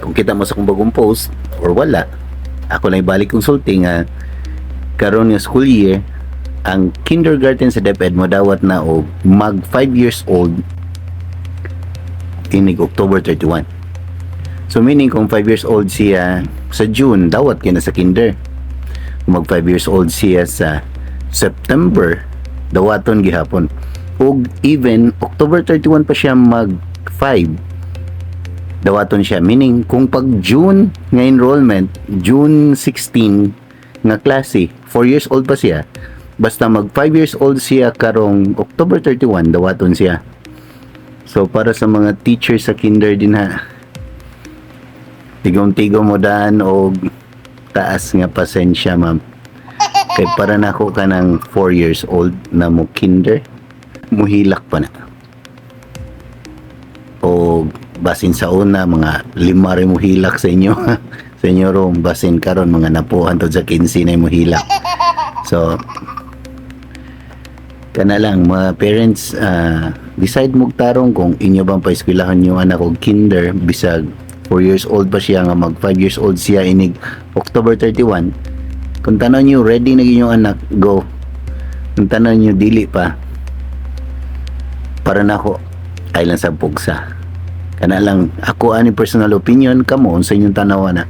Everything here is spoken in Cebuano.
Kung kita mo sa akong bagong post or wala, ako lang ibalik kong sulti nga karon nga school year, ang kindergarten sa DepEd mo dawat na og mag 5 years old inig October 31. So meaning, kung 5 years old siya sa June, dawat kay na sa kinder. Kung mag 5 years old siya sa September, dawaton gihapon. Ug even October 31 pa siya mag 5, dawaton siya. Meaning, kung pag June nga enrollment, June 16 nga klase, 4 years old pa siya, basta mag 5 years old siya karong October 31, dawaton siya. So para sa mga teacher sa kinder din ha, tigom-tigom mo daan og taas nga pasensya, ma'am. Kay para nako, kanang 4 years old na mo kinder, muhilak pa na. O basin sa una mga lima rin muhilak sa inyo room, basin karon mga napuhan to sa 15 na muhilak. So kana lang, mga parents, decide mo tarong kung inyo bang paeskwelahan yung anak og kinder bisag 4 years old pa siya nga mag 5 years old siya inig October 31. Kung tanaw niyo ready na inyong anak, go. Kung tanaw niyo dili pa, para nako ay lang sa pugsa. Kana lang ako ani personal opinion. Kamo, unsa inyong tanawa na?